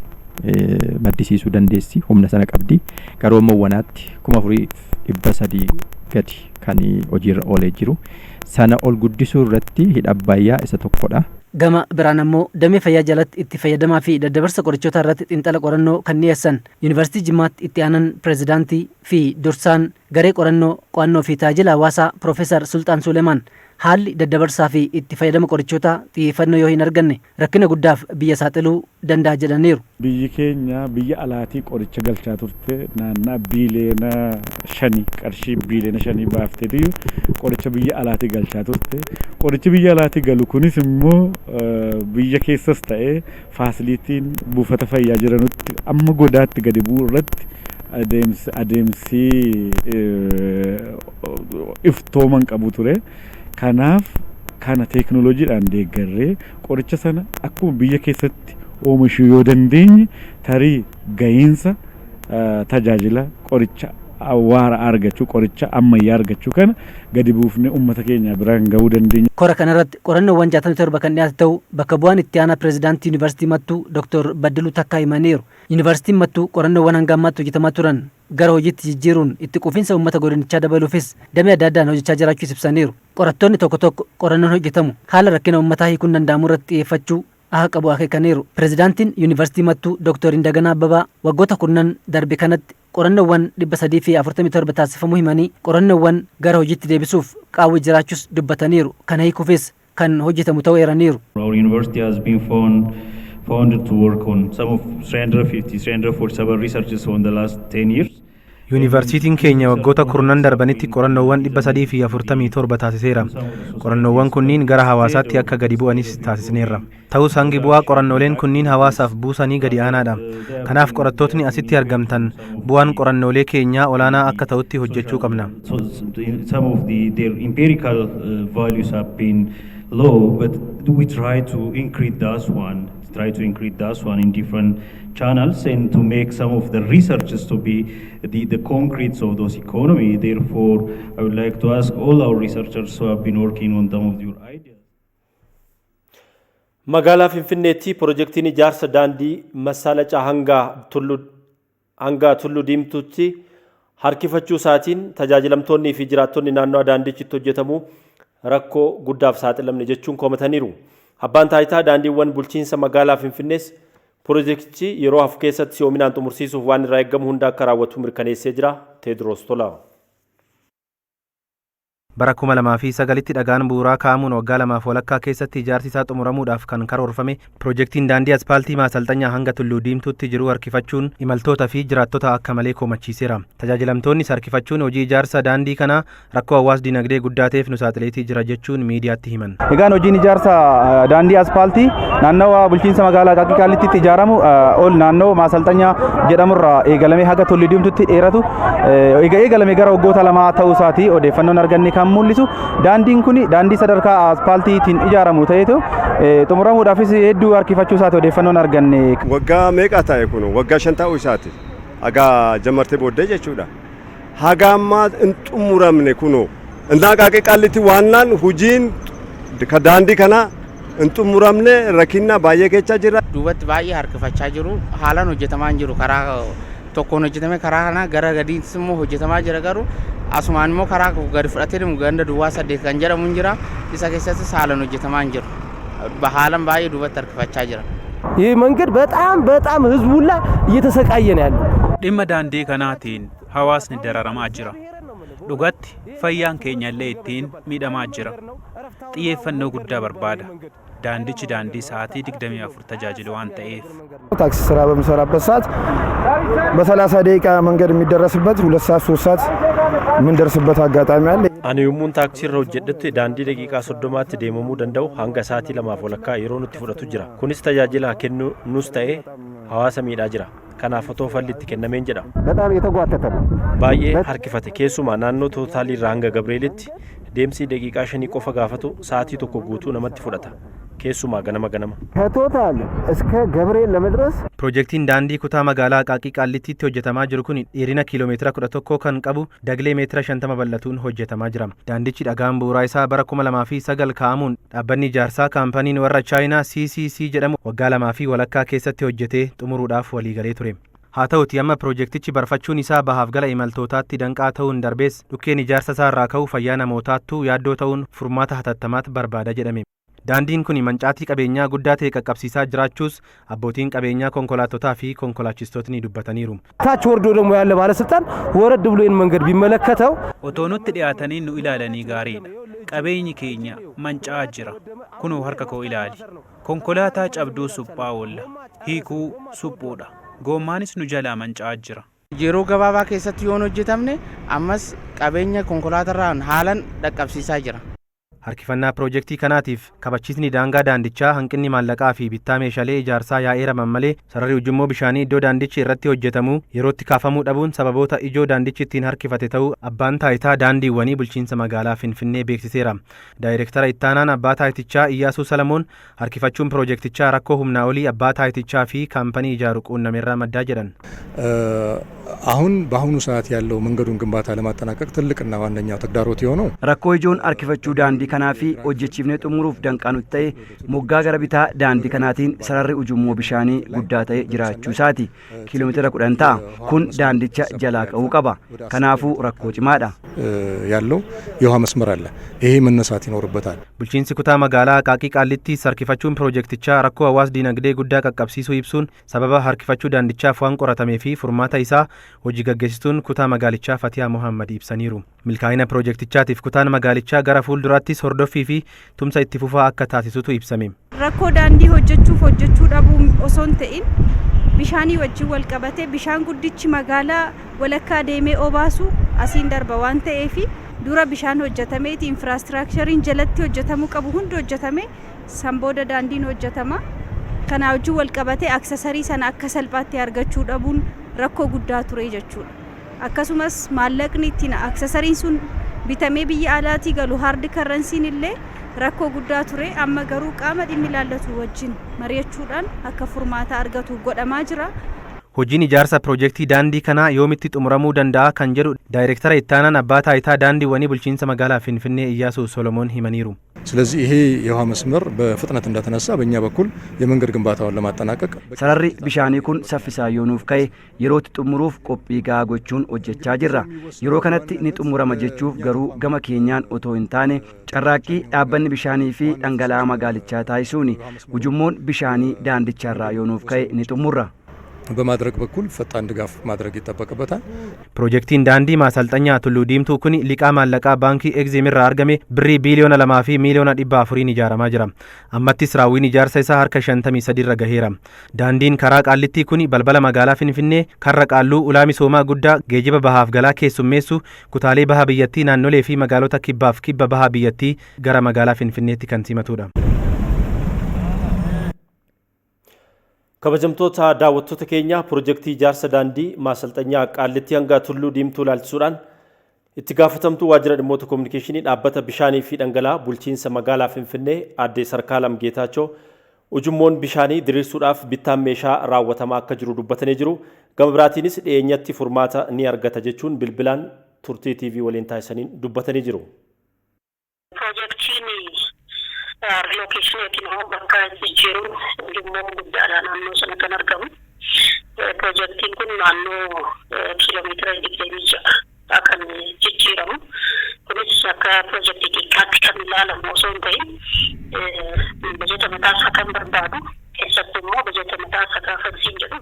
Speaker 23: maddisiisuu dandeessi, humna sana qabdi. Garuu ammoo wanaatti 4,300 gadi kan hojiirra oolee jiru. Sana ol guddisuu irratti hidha Abbayyaa isa tokkodha.
Speaker 3: Gama biraan ammoo damee fayyaa jalatti itti fayyadamaa fi daddabarsa qorichootaa irratti xiinxala qorannoo kan dhiyeessan Yuunivarsiitii Jimmaatti itti aanan pireezidaantii fi dursaan garee qorannoo, qo'annoo fi tajaajila hawaasaa Piroofeesar Sulxaan Suulemaan, haalli daddabarsaa fi itti fayyadama qorichootaa xiyyeeffannoo yoo hin arganne rakkina guddaaf biyya saaxiluu danda'a jedhaniiru.
Speaker 24: Biyyi keenya biyya alaatii qoricha galchaa turte naannaa biiliyoona 5, qarshii biiliyoona 5 baafteetiyyuu qoricha biyya alaatii galchaa turte. Qorichi biyya alaatii galu kunis immoo biyya keessas ta'ee facilityn buufata fayyaa jiranutti amma godaatti gadi bu'uu irratti adeemsi iftooman qabu ture. Kanaaf kana teeknooloojiidhaan deeggarree qoricha sana akkuma biyya keessatti oomishuu yoo dandeenye, tarii gahiinsa tajaajila qoricha waara argachuu, qoricha ammayyaa argachuu kana gadi buufnee uummata keenya biraan gahuu dandeenya.
Speaker 3: Kora kanarratti qorannoowwan 67 kan dhiyaate ta'uu bakka bu'aan itti aanaa pireezidaantii Yuunivarsiitii Mattuu Dr. Baddaluu Takkaa himaniiru. Yuunivarsiitiin Mattuu qorannoowwan hanga ammaatti hojjetamaa turan gara hojiitti jijjiiruun itti quufinsa uummata godinichaa dabaluufis damee adda addaan hojjechaa jiraachuus ibsaniiru. Qorattoonni tokko tokko qorannoon hojjetamu haala rakkina uummataa hiikuun danda'amu irratti xiyyeeffachuu akka qabu akeekaniiru. Pireezidaantiin Yuunivarsiitii Mattuu Dr. Indaganaa Abbabaa waggoota kurnan darbe kanatti qorannoowwan 347 taasifamuu himanii, qorannoowwan gara hojiitti deebisuuf qaawwi jiraachuus dubbataniiru. Kana hiikuufis kan hojjetamu ta'uu eeraniiru.
Speaker 25: Our university has been founded to work on some of 350, 347 researches on the last 10 years.
Speaker 6: Yuunivarsiitiin keenya waggoota kurnan darbanitti qorannoowwan 347 taasiseera. Qorannoowwan kunniin gara hawaasaatti akka gadi bu'anis taasisneerra. Ta'us hangi bu'aa qorannooleen kunniin hawaasaaf buusanii gadi aanaadha. Kanaaf qorattootni asitti argamtan bu'aan qorannoolee keenyaa olaanaa akka ta'utti hojjechuu qabna.
Speaker 25: So some of their empirical values have been low, but we try to increase that one, try to increase that one in different channels and to make some of the researches to be the concretes of those economy. Therefore, I would like to ask all our researchers who have been working on some of your ideas.
Speaker 1: Magaalaa Finfinneetti pirojektiin ijaarsa daandii Masalacaa hanga Tulluu Diimtuutti harkifachuu isaatiin tajaajilamtoonnii fi jiraattonni naannoo daandichitti hojjetamu rakkoo guddaaf saaxilamne jechuun komataniiru. Abbaan taayitaa daandiiwwan bulchiinsa magaalaa Finfinnees pirojektichi yeroo hafu keessatti si'oominaan xumursiisuuf waan irraa eeggamu hunda akka raawwatu mirkaneessee jira. Teediroos Tolaa.
Speaker 6: Bara 2009tti dhagaan bu'uuraa kaa'amuun waggaa 2f walakkaa keessatti ijaarsi isaa xumuramuudhaaf kan karoorfame pirojektiin daandii aspaaltii Maasalxanyaa hanga Tulluu Diimtuutti jiru harkifachuun imaltoota fi jiraattota akka malee komachiiseera. Tajaajilamtoonnis harkifachuun hojii ijaarsa daandii kanaa rakkoo hawaas dinagdee guddaa ta'eef nu saaxileetii jira jechuun miidiyaatti himan.
Speaker 7: Egaan hojiin ijaarsa daandii aspaaltii naannawa bulchiinsa magaalaa Aqaaqii Qaallittiitti ijaaramu ol naannoo Maasalxanyaa jedhamurraa eegalamee haga Tulluu Diimtuutti dheeratu eegalame gara waggoota 2 ta'uu isaati odeeffannoon arganne kan mul'isu. Daandiin kun daandii sadarkaa aspaaltiitiin ijaaramu ta'eetu xumuramuudhaafis hedduu harkifachuu isaati odeeffannoon arganne.
Speaker 8: Waggaa meeqa ta'e kun? Waggaa 5 ta'uu isaati. Hagaa jammartee booddee jechuudha. Haga ammaa hin xumuramne kunoo. Innaa Aqaaqii Qaallitti waannaan hojiin ka daandii kana hin xumuramne, rakkina baay'ee keessa jira.
Speaker 9: Duubatti baay'ee harkifachaa jiru. Haalaan hojjetamaa hin jiru. Karaa tokkoon hojjetame, karaa kana gara gadiitti immoo hojjetamaa jira, garuu asumaan immoo karaa gadi fudhatee deemu ganda duwwaa 8 kan jedhamu hin jira. Isa keessattis haalaan hojjetamaa hin jiru. Haalaan baay'ee duubatti harkifachaa jira.
Speaker 11: ይህ መንገድ በጣም በጣም ህዝቡ ሁላ እየተሰቃየ ነው ያለው።
Speaker 15: Dhimma daandii kanaatiin hawaasni dararamaa jira. Dhugatti fayyaan keenya illee ittiin miidhamaa jira. Xiyyeeffannoo guddaa barbaada. Daandichi daandii sa'aatii 24 tajaajilu waan ta'eef.
Speaker 26: ታክሲ ስራ በምሰራበት ሰዓት በ30 ደቂቃ መንገድ የሚደረስበት 2 ሰዓት 3 ሰዓት የምንደርስበት አጋጣሚ አለ።
Speaker 1: Ani yommuun taaksii irra hojjedhutti daandii daqiiqaa 30tti deemamuu danda'u hanga sa'aatii 2f walakkaa yeroo nutti fudhatu jira. Kunis tajaajila kennuu nus ta'ee hawaasa miidhaa jira. Kanaaf otoo falli itti kennameen jedha.
Speaker 26: በጣም የተጓተተ ነው።
Speaker 1: Baay'ee harkifate. Keessumaa naannoo Tootaalii irraa hanga Gabreelitti deemsi daqiiqaa 5 qofa gaafatu sa'aatii 1 guutuu namatti fudhata. Keessumaa ganama ganama.
Speaker 26: ከቶታል እስከ ገብርኤል ለመድረስ
Speaker 6: Pirojektiin daandii kutaa magaalaa Aqaaqii Qaallittiitti hojjetamaa jiru kun dheerina kiiloomeetira 11 kan qabu, daglee meetira 50 bal'atuun hojjetamaa jira. Daandichi dhagaan bu'uuraa isaa bara 2009 kaa'amuun dhaabbanni ijaarsaa kaampaniin warra Chaayinaa CCC jedhamu waggaa 2 fi walakkaa keessatti hojjetee xumuruudhaaf waliigalee ture. Haa ta'uti amma pirojektichi barfachuun isaa bahaaf gala imaltootaatti danqaa ta'uun darbees dhukkeen ijaarsa isaa irraa ka'u fayyaa namootaattuu yaaddoo ta'uun furmaata hatattamaatti barbaada jedhame. Daandiin kun mancaatii qabeenyaa guddaa ta'e qaqqabsiisaa jiraachuus abbootiin qabeenyaa konkolaattotaa fi konkolaachistootni dubbataniiru.
Speaker 11: ታች ወርዶ ደግሞ ያለ ባለስልጣን ወረድ ብሎ ይህን መንገድ ቢመለከተው
Speaker 15: Otoo nutti dhiyaatanii nu ilaalanii gaariidha. Qabeenyi keenya manca'aa jira. Kunoo harka koo ilaali. Konkolaataa cabduu suphaa oolla. Hiikuu suphuudha. Goommaanis nu jalaa manca'aa jira.
Speaker 9: Yeroo gabaabaa keessatti yoon hojjetamne ammas qabeenya konkolaatarraan haalan dhaqqabsiisaa jira.
Speaker 6: Harkifannaa pirojektii kanaatiif kabachiisni daangaa daandichaa, hanqinni maallaqaa fi bittaa meeshaalee ijaarsaa yaa'eeraman malee sararri ujummoo bishaanii iddoo daandichi irratti hojjetamu yerootti kaafamuu dhabuun sababoota ijoo daandichi ittiin harkifate ta'uu abbaan taayitaa daandiiwwanii bulchiinsa magaalaa Finfinnee beeksiseera. Daayirektara ittaanaan abbaa taayitichaa Iyyaasuu Salamoon harkifachuun pirojektichaa rakkoo humnaa olii abbaa taayitichaa fi kaampanii ijaaru quunnameerraa maddaa jedhan.
Speaker 27: አሁን በአሁኑ ሰዓት ያለው መንገዱን ግንባታ ለማጠናቀቅ ትልቅና ዋነኛው ተግዳሮት የሆነው
Speaker 10: Rakkoo ijoon harkifachuu daandii kanaa fi hojjechiifnee xumuruuf danqaa nutti ta'e moggaa gara bitaa daandii kanaatiin sararri ujummoo bishaanii guddaa ta'e jiraachuu isaati. Kiiloomeetira 10 ta'a. Kun daandicha jalaa ka'uu qaba. Kanaafuu rakkoo cimaadha.
Speaker 27: ያለው የውሃ መስመር አለ። ይሄ መነሳት ይኖርበታል።
Speaker 6: Bulchiinsi kutaa magaalaa Aqaaqii Qaallittii harkifachuun pirojektichaa rakkoo hawaas dinagdee guddaa qaqqabsiisuu ibsuun sababa harkifachuu daandichaaf waan qoratamee fi furmaata isaa hojii gaggeessituun kutaa magaalichaa Fatiyaa Mohammad ibsaniiru. Milkaa'ina pirojektichaatiif kutaan magaalichaa gara fuulduraattis hordoffii fi tumsa itti fufaa akka taasisutu ibsame.
Speaker 28: Rakkoo daandii hojjechuuf hojjechuu dhabuu osoo hin ta'in, bishaanii wajjin wal qabatee bishaan guddichi magaalaa walakkaa deemee obaasu asiin darba waan ta'eef, dura bishaan hojjetameeti infraastiraakchariin jalatti hojjetamuu qabu hundi hojjetame, san booda daandiin hojjetama. Kanaa wajjin wal qabatee aksesarii sana akka salphaatti argachuu dhabuun rakkoo guddaa ture jechuudha. Akkasumas maallaqni ittiin aksesariin sun bitamee biyya alaatii galu, hard currencyn illee Rakkoo guddaa ture. Amma garuu qaama dhimmi ilaallatu wajjin mari'achuudhaan akka furmaata argatu godhamaa jira.
Speaker 6: Hojiin ijaarsa piroojeektii daandii kanaa yoomitti xumuramuu danda'a kan jedhu daayireektara ittaanaan abbaa taayitaa daandiiwwanii bulchiinsa magaalaa Finfinnee Iyyaasuu Solomoon himaniiru.
Speaker 27: ስለዚህ ይሄ የውሃ መስመር በፍጥነት እንደተነሳ በእኛ በኩል የመንገድ ግንባታውን ለማጠናቀቅ
Speaker 10: Sararri bishaanii kun saffisaa yoo nuuf ka'e yerootti xumuruuf qophii gahaa gochuun hojjechaa jirra. Yeroo kanatti ni xumurama jechuuf garuu gama keenyaan otoo hin taane carraaqqii dhaabbanni bishaanii fi dhangala'aa magaalichaa taasisuuni ujummoon bishaanii daandicharraa yoo nuuf ka'e ni xumurra.
Speaker 27: በማድረግ በኩል ፈጣን ድጋፍ ማድረግ ይጠበቅበታል።
Speaker 6: Piroojeektiin daandii Maasalxanyaa Tulluu Diimtuu kun liqaa maallaqaa baankii Egziim irraa argame birrii 2,400,000,000 ijaaramaa jira. Ammattis raawwiin ijaarsa isaa harka 53 irra gaheera. Daandiin karaa Qaallittii kun balbala magaalaa Finfinnee karra Qaalluu ulaa misoomaa guddaa geejiba bahaaf galaa keessummeessu kutaalee baha biyyattii naannolee fi magaalota kibbaaf kibba baha biyyattii gara magaalaa Finfinneetti kan simatudha.
Speaker 1: Kabajamtoota daawwattoota keenya, piroojeektii ijaarsa daandii Maasalxanyaa Qaallittii hanga Tulluu Diimtuu ilaalchisuudhaan itti gaafatamtuu waajjira dhimmoota koominikeeshinii dhaabbata bishaanii fi dhangala'aa bulchiinsa magaalaa Finfinnee aadde Sarkaalam Geetaachoo ujummoon bishaanii diriirsuudhaaf bittaan meeshaa raawwatamaa akka jiru dubbatanii jiru. Gama biraatiinis dhiyeenyatti furmaata ni argata jechuun bilbilaan Turtii TV waliin taasisaniin dubbatanii jiru.
Speaker 4: Piroojeektiin relocation yookiin immoo bakka jijjiiruun ujummoo guddaadha naannoo sana kan argamu. Piroojeektiin kun naannoo kiiloomeetira 26 kan jijjiiramu. Kunis akka piroojeektii xiqqaatti kan ilaalamu osoo hin ta'in bajeta mataa isaa kan barbaadu, keessattuu immoo bajeta mataa isaa gaafa siin jedhu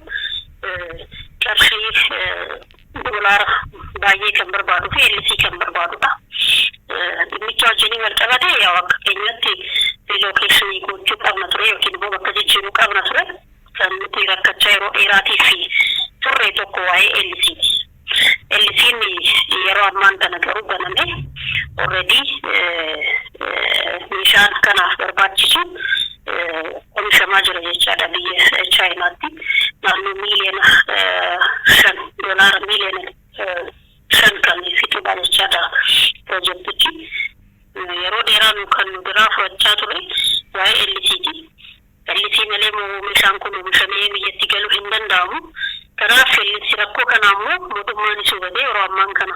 Speaker 4: qarshii doolaara baay'ee kan barbaaduu fi LC kan barbaadudha. Dhimmicha wajjin wal qabate yaa akka keenyatti relocation gochuu qabna ture yookiin immoo bakka jijjiiruu qabna ture. Kan nuti rakkachaa yeroo dheeraatiif turre tokko waa'ee LCti. LC'n yeroo ammaan kana garuu baname, already meeshaan kanaaf barbaachisu oomishamaa jira jechaadha biyya Chaayinaatti. Naannoo 5 miiliyoona, doolaara 5 miiliyoona kan fixudha jechaadha piroojeektichi. Yeroo dheeraa nu kan nu biraa fudhachaa ture waa'ee LCti. LC malee meeshaan kun oomishamee biyyatti galuu hin danda'amu. Kanaaf LC rakkoo kana immoo mootummaanis hubatee yeroo ammaan kana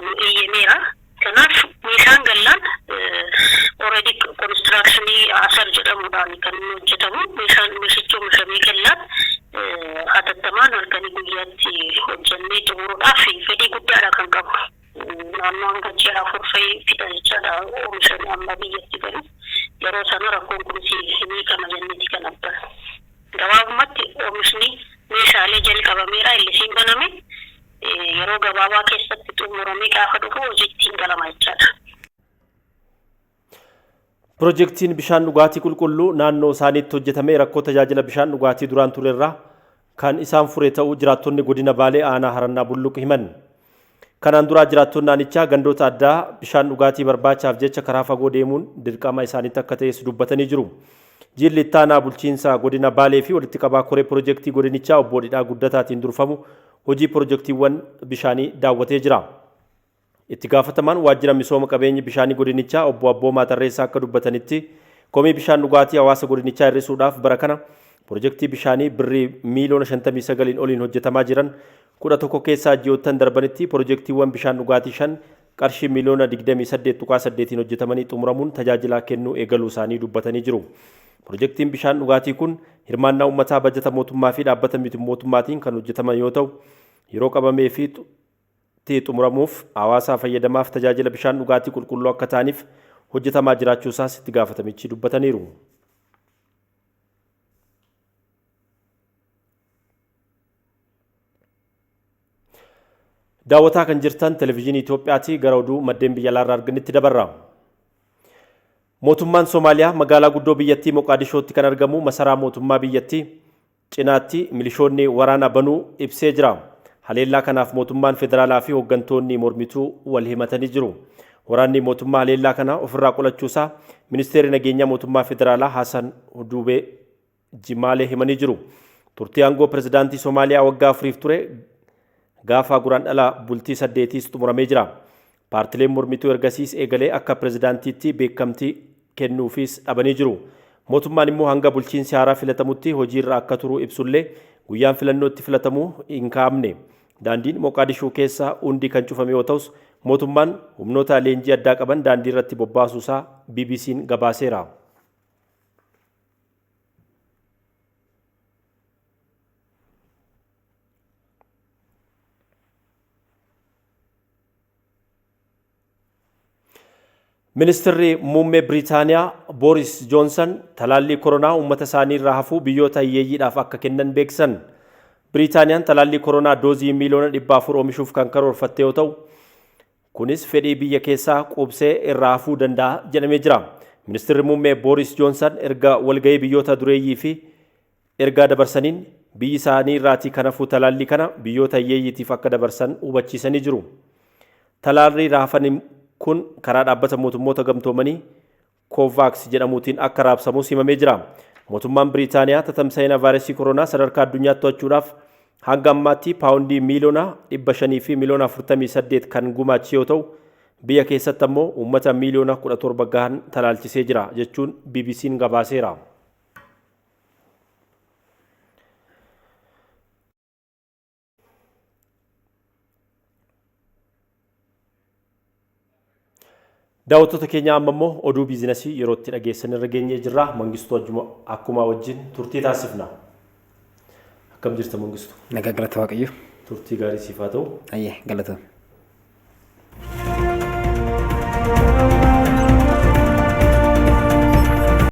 Speaker 4: nu eeyyameera. Kanaaf meeshaan gallaan already construction asar jedhamuudhaan kan inni hojjetamu, meeshaan meeshichi oomishamee gallaan hatattamaan halkanii guyyaatti hojjennee xumuruudhaaf fedhii guddaadha kan qabu. Naannoo hanga ji'a 4 fa'i fixa jechaadha oomishame amma biyyatti galu. Yeroo sana rakkoon kunis ni hiikama jenneeti kan abban. Gabaabumatti oomishni meeshaalee jalqabameera, LC'n baname, yeroo gabaabaa keessatti xumuramee gaafa dhufu hojiitti hin galama jechaadha.
Speaker 1: Piroojeektiin bishaan dhugaatii qulqulluu naannoo isaaniitti hojjetame rakkoo tajaajila bishaan dhugaatii duraan turerraa kan isaan fure ta'uu jiraattonni godina Baalee aanaa Harannaa Bulluq himan. Kanaan duraa jiraattonni aanichaa gandoota addaa bishaan dhugaatii barbaachaaf jecha karaa fagoo deemuun dirqama isaaniitti akka ta'es dubbatanii jiru. Jilli ittaanaa bulchiinsa godina Baalee fi walitti qabaa koree piroojeektii godinichaa obbo Dhidhaa Guddataatiin durfamu hojii piroojeektiiwwan bishaanii daawwatee jira. Itti gaafatamaan waajjira misooma qabeenya bishaanii godinichaa obbo Abboomaa Tarreessaa akka dubbatanitti, komii bishaan dhugaatii hawaasa godinichaa hir'isuudhaaf bara kana piroojeektii bishaanii birrii miiliyoona 59 oliin hojjetamaa jiran 11 keessaa ji'oottan darbanitti piroojeektiiwwan bishaan dhugaatii 5 qarshii miiliyoona 28.8 hojjetamanii xumuramuun tajaajila kennuu eegaluu isaanii dubbatanii jiru. Piroojeektiin bishaan dhugaatii kun hirmaannaa uummataa, bajata mootummaa fi dhaabbata miti mootummaatiin kan hojjetaman yoo ta'u, yeroo qabamee fi xumuramuuf hawaasaa fayyadamaaf tajaajila bishaan dhugaatii qulqulluu akka ta'aniif hojjetamaa jiraachuu isaas itti gaafatamichi dubbataniiru. Daawwataa kan jirtan Televezyiinii Itoophiyaati. Gara oduu maddeen biyya alaarraa arganitti dabarra. Mootummaan Somaaliyaa magaalaa guddoo biyyattii Moqaadishootti kan argamu masaraa mootummaa biyyattii cinaatti milishoonni waraana banuu ibsee jira. Haleellaa kanaaf mootummaan federaalaa fi hooggantoonni mormituu wal himatanii jiru. Waraanni mootummaa haleellaa kana ofirraa qolachuusaa ministeerri nageenyaa mootummaa federaalaa Hasan Huduubee Jimaalee himanii jiru. Turtii aangoo pirezidaantii Somaaliyaa waggaa 4f ture gaafa Guraandhala bultii 8s xumuramee jira. Paartileen mormituu ergasiis eegalee akka pirezidaantiitti beekamtii kennuufis dhabanii jiru. Mootummaan immoo hanga bulchiinsi haaraa filatamutti hojiirra akka turu ibsullee guyyaan filannoo itti filatamu hin kaa'amne. Daandiin Moqaadishuu keessa hundi kan cufame yoo ta'us mootummaan humnoota leenjii addaa qaban daandii irratti bobbaasuusaa BBC'n gabaaseera. Ministeerri muummee Biriitaaniyaa Booris Joonsan talaallii koronaa uummata isaanii irraa hafuu biyyoota hiyyeeyyiidhaaf akka kennan beeksisan. Biriitaaniyaan talaallii koronaa doozii miiliyoona 400 oomishuuf kan karoorfatte yoo ta'u, kunis fedhii biyya keessaa quubsee irraa hafuu danda'a jedhamee jira. Ministeerri muummee Booris Joonsan erga walgahii biyyoota dureeyyii fi ergaa dabarsaniin biyyi isaanii irraatii kan hafu talaallii kana biyyoota hiyyeeyyiitiif akka dabarsan hubachiisanii jiru. Talaallii irraa hafan kun karaa dhaabbata mootummoota gamtoomanii Kovaaks jedhamuutiin akka raabsamus himamee jira. Mootummaan Biriitaaniyaa tatamsa'ina vaayirasii koronaa sadarkaa addunyaatti to'achuudhaaf hanga ammaatti paawundii miiliyoona 500 fi miiliyoona 48 kan gumaache yoo ta'u, biyya keessatti ammoo uummata miiliyoona 17 gahan talaalchisee jira jechuun BBC'n gabaaseera. Daawwattoota keenya amma immoo oduu biizinasii yeroo itti dhageessan irra geenyee jirra. Mangistuu akkuma wajjin turtii taasifna. Akkam jirta Mangistuu?
Speaker 5: Nagaa galata Waaqayyo.
Speaker 1: Turtii gaarii siif haa ta'u.
Speaker 5: Ayyee galatoom.